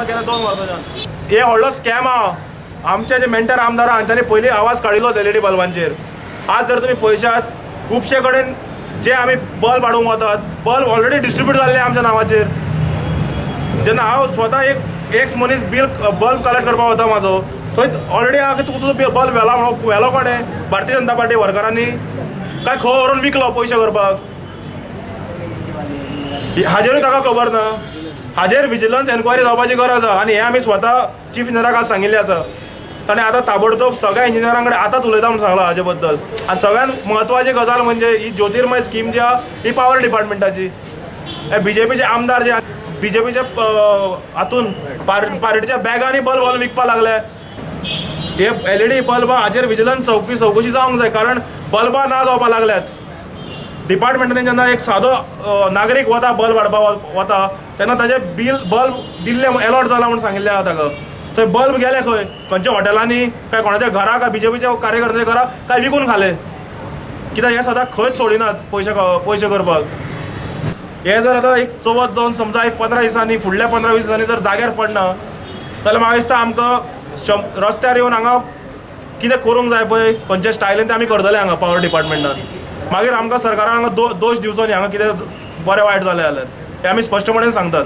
लागला गेल्या 2 वर्साच्यान. हे व्हडलो स्कॅम आहा. आमचे जे मेंटर आमदार आहा, हांच्यांनी पयलीं आवाज काडिल्लो एलईडी बल्बांचेर. आज जर तुमी पळयशात, खुबशे कडेन जे आमी बल्ब हाडूंक वतात, बल्ब ऑलरेडी डिस्ट्रिब्यूट जाल्ले आमच्या नांवाचेर. जेन्ना हांव स्वता एक एक्स मनीस बील बल्ब कलेक्ट करपाक वता म्हाजो, थंय ऑलरेडी आहा की तुका तुजो बल्ब व्हेला म्हणून. व्हेलो कोणें? भारतीय जनता पार्टी वर्करांनी काय खंय व्हरून विकलो पयशे करपाक, हाजेरूय ताका खबर ना. हाजेर विजिलन्स एन्क्वायरी जावपाची गरज आहा आनी हें आमी स्वता चीफ इंजिनियराक आज सांगिल्लें आसा. ताणें आतां ताबडतोब सगळ्या इंजिनियरां कडेन आतांच उलयता म्हणून सांगलां हाजे बद्दल. आनी सगळ्यात म्हत्वाची गजाल म्हणजे ही ज्योतिर्मय स्कीम जी आहा, ही पावर डिपार्टमेंटाची. हे बीजेपीचे आमदार जे बीजेपीच्या हातून पार्टीच्या बॅगांनी बल्ब घालून विकपाक लागले. हे एलईडी बल्ब हाजेर विजिलन्स चौकशी जावंक जाय, कारण बल्बां ना जावपाक लागल्यात. डिपार्टमेंटान जेन्ना एक सादो नागरीक वता, बल्ब हाडपाक वता, तेन्ना ताजे बील बल्ब दिल्ले एलॉट जाला म्हूण सांगिल्लें आहा ताका. सो बल्ब गेले खंय? खंयच्या हॉटेलांनी काय कोणाच्या घरा, काय बीजेपीच्या कार्यकर्त्याच्या घरा, काय विकून खाले? कित्याक हे सदां खंयच सोडिनात पयशे पयशे करपाक. हे जर आतां एक चवथ जावन समजा एक 15 दिसांनी, फुडल्या 15-20 दिसांनी जर जाग्यार पडना जाल्यार म्हाका दिसता आमकां रस्त्यार येवन हांगा कितें करूंक जाय पळय, खंयच्या स्टायलीन, तें आमी करतले हांगा पावर डिपार्टमेंटान. मागीर आमकां सरकारान हांगा दोश दिवचो न्ही हांगा कितें बरें वायट जालें जाल्यार. हें आमी स्पश्टपणान सांगतात.